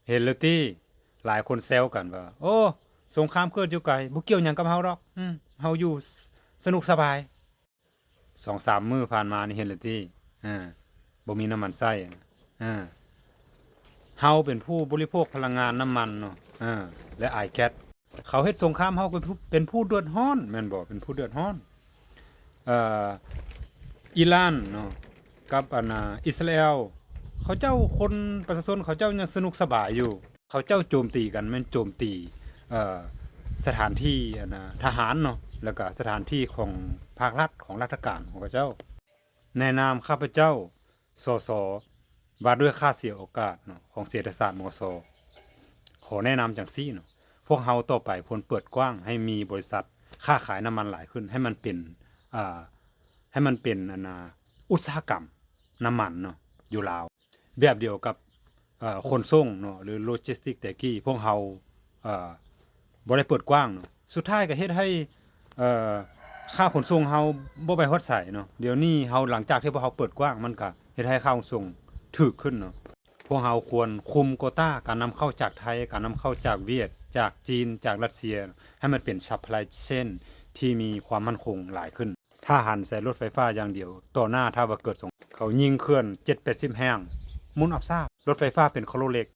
ເຫັນແລ້ວຕິ? ຫຼາຍຄົນແຊວກັນວ່າ ໂອ້ ສົງຄາມເກີດຢູ່ໄກ ບໍ່ກ່ຽວຫຍັງກັບເຮົາດອກ ອືມ ເຮົາຢູ່ສະໜຸກສະບາຍ. ສອງສາມມື້ຜ່ານມານີ້ເຫັນແລ້ວຕິ? ເອີ ບໍ່ມີນ້ຳມັນໃຊ້ ເອີ ເຮົາເປັນຜູ້ບໍລິໂພກພະລັງງານນ້ຳມັນເນາະ ເອີ ແລະ ອາຍແກັສ. ເຂົາເຮັດສົງຄາມ ເຮົາເປັນຜູ້ ເປັນຜູ້ເດືອດຮ້ອນແມ່ນບໍ່? ເປັນຜູ້ເດືອດຮ້ອນ. ເອີ ອີຣານເນາະ ກັບອັນນ່າ ອິດສະຣາແອລ ເຂົາເຈົ້າ ຄົນ ປະຊາຊົນເຂົາເຈົ້າຍັງສະໜຸກສະບາຍຢູ່. ເຂົາເຈົ້າໂຈມຕີກັນ ແມ່ນໂຈມຕີ ເອີ ສະຖານທີ່ອັນນ່າ ທະຫານເນາະ ແລ້ວກະສະຖານທີ່ຂອງພາກລັດ ຂອງລັດຖະການຂອງເຂົາເຈົ້າ. ໃນນາມຂ້າພະເຈົ້າ ສສ ວ່າດ້ວຍຄ່າເສຍໂອກາດເນາະ ຂອງເສດຖະສາດ ມສ ຂໍແນະນຳຈັ່ງຊີ້ເນາະ ພວກເຮົາຕໍ່ໄປຄວນເປີດກວ້າງໃຫ້ມີບໍລິສັດຄ້າຂາຍນ້ຳມັນຫຼາຍຂຶ້ນ ໃຫ້ມັນເປັນ ອ່າ ໃຫ້ມັນເປັນອັນນ່າ ອຸດສາຫະກຳນ້ຳມັນເນາະ ຢູ່ລາວ ແບບດຽວກັບ ເອີ ຂົນສົ່ງເນາະ ຫຼື ໂລຈິສຕິກແຕ່ກີ້ ພວກເຮົາ ເອີ ບໍ່ໄດ້ເປີດກວ້າງເນາະ ສຸດທ້າຍກໍເຮັດໃຫ້ ເອີ ຄ່າຂົນສົ່ງເຮົາບໍ່ໄປຮອດໃສເນາະ. ດຽວນີ້ເຮົາ ຫຼັງຈາກທີ່ພວກເຮົາເປີດກວ້າງ ມັນກໍເຮັດໃຫ້ຄ່າຂົນສົ່ງຖືກຂຶ້ນເນາະ. ພວກເຮົາຄວນຄຸມໂກຕ້າການນຳເຂົ້າຈາກໄທ, ການນຳເຂົ້າຈາກຫວຽດ, ຈາກຈີນ, ຈາກຣັດເຊຍ ໃຫ້ມັນເປັນ supply chain ທີ່ມີຄວາມໝັ້ນຄົງຫຼາຍຂຶ້ນ. ຖ້າຫັນໃສ່ລົດໄຟຟ້າຢ່າງດຽວ, ຕໍ່ໜ້າຖ້າວ່າເກີດສົງ ເຂົາຍິງເຂື່ອນເຈັດແປດສິບແຫ່ງ, ໝູນອັບຊາບ, ລົດໄຟຟ້າເປັນໂຄລະເຫຼັກ,